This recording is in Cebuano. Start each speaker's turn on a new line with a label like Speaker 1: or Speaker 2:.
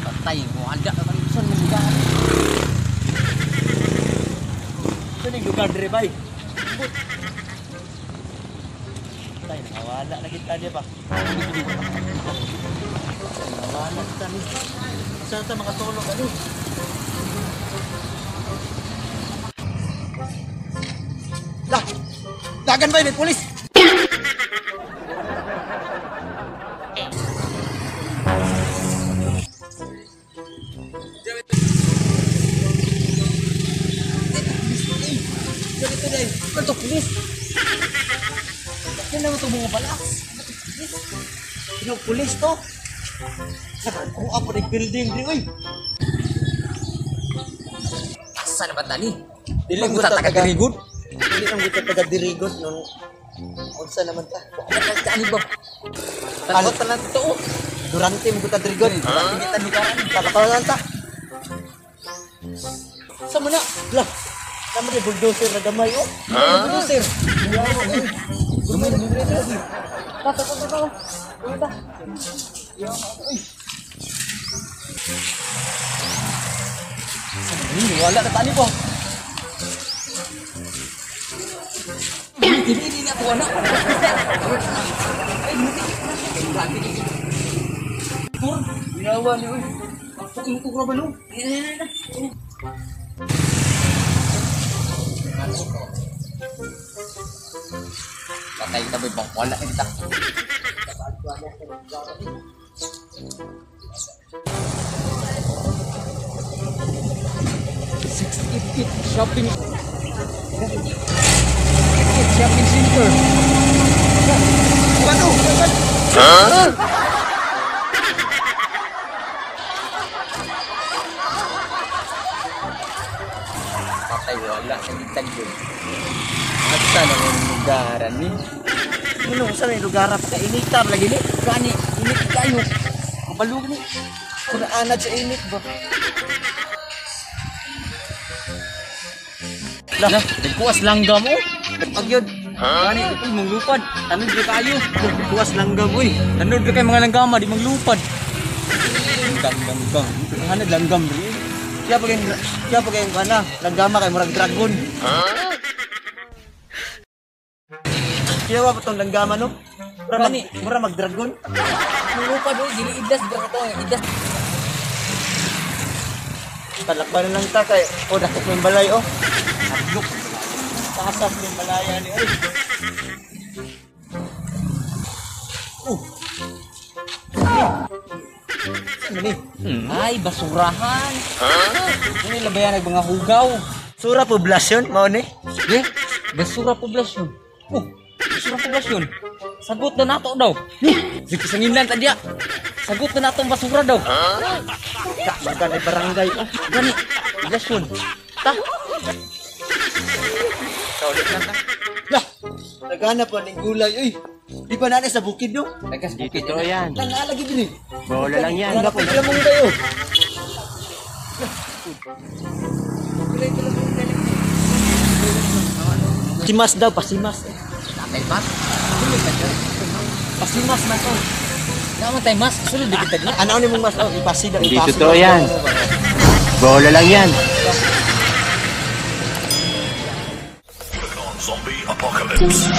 Speaker 1: Patay mo ada ka man sa lugar.
Speaker 2: Ito ni lugar dire bay. Tay, nawala na kita niya ba? Nawala kita ni. Saan ta makatulog ano? Lah. Dagan bay, may pulis. Ganito day.
Speaker 1: Ito pulis. Yan naman ito mga balas.
Speaker 2: Yung pulis to. Nakakuha po ng building di oy.
Speaker 1: Asa na ba tani?
Speaker 2: Dili
Speaker 1: Dili mo ta taga-dirigod.
Speaker 2: Dili nang gusto taga dirigot nun. Unsa naman ta?
Speaker 1: Ani ba? Takot tanan totoo.
Speaker 2: Durante mo gusto dirigot.
Speaker 1: Hindi ta lugaran.
Speaker 2: Tatakalan ta. Sa mo na? Lah. Tama di bulldozer na gamay oh.
Speaker 1: Bulldozer.
Speaker 2: Gamay na bulldozer.
Speaker 1: Ta ta ta ta. Ta. Sa wala na tani po. Ini ini ako anak. Ay, muti. Tur,
Speaker 2: Ginawa ni oy.
Speaker 1: Pasok mo ba no? Patay kita boy, bang wala kita. 688 shopping. 88 shopping center.
Speaker 2: Ano?
Speaker 1: Huh? Patay wala kita yun. Asa na ang lugaran ni?
Speaker 2: Ano sa may lugar pa inita lagi ni?
Speaker 1: Gani, init kayo. Mabalog ni.
Speaker 2: Kung anad sa init ba?
Speaker 1: Lah, nagkuwas langgam oh.
Speaker 2: Pagyod.
Speaker 1: Gani, uy, manglupad. Tanod ra kayo.
Speaker 2: Kuwas langgam oy.
Speaker 1: Tanod ra kayo mga langgama, di manglupad. Gang gang gang. Hanad langgam ri.
Speaker 2: Siya pag yung kana, langgama kay murag dragon. Siya ba itong langgama no? Mura mag,
Speaker 1: Gani.
Speaker 2: mura mag dragon.
Speaker 1: Manglupad oy, dili idas dira to, idas.
Speaker 2: Talakban na lang ta kay oh dakot mo yung balay oh.
Speaker 1: Hadlok.
Speaker 2: Taasap yung balaya ni oy. Oh. Saan ni?
Speaker 1: Ay, basurahan. Huh? Ano labayan nag mga hugaw?
Speaker 2: Sura poblasyon mao ni.
Speaker 1: Eh, basura poblasyon. Oh, basura poblasyon. Sagot na nato daw. Sige sangilan ta diya. Sagot na nato ang basura daw.
Speaker 2: Ka magan ay barangay oh.
Speaker 1: Gani, poblasyon. Ta. Kaulit lang ta.
Speaker 2: Lah, naghanap pa ning gulay oy. Di ba nanay sa bukid no?
Speaker 1: Tagas bukid to yan.
Speaker 2: Nangaalagi din eh.
Speaker 3: Bola lang yan.
Speaker 2: Wala pa mong kayo. Simas daw, pasimas.
Speaker 1: Tatay mas. Sulod ka dyan.
Speaker 2: Pasimas man oh.
Speaker 1: Naman tayo mas. Sulod di kita diya.
Speaker 2: Ano ni mong mas oh, ipasi daw,
Speaker 3: Hindi
Speaker 2: ipasi.
Speaker 3: totoo yan. Bola lang yan.
Speaker 4: Zombie Apocalypse.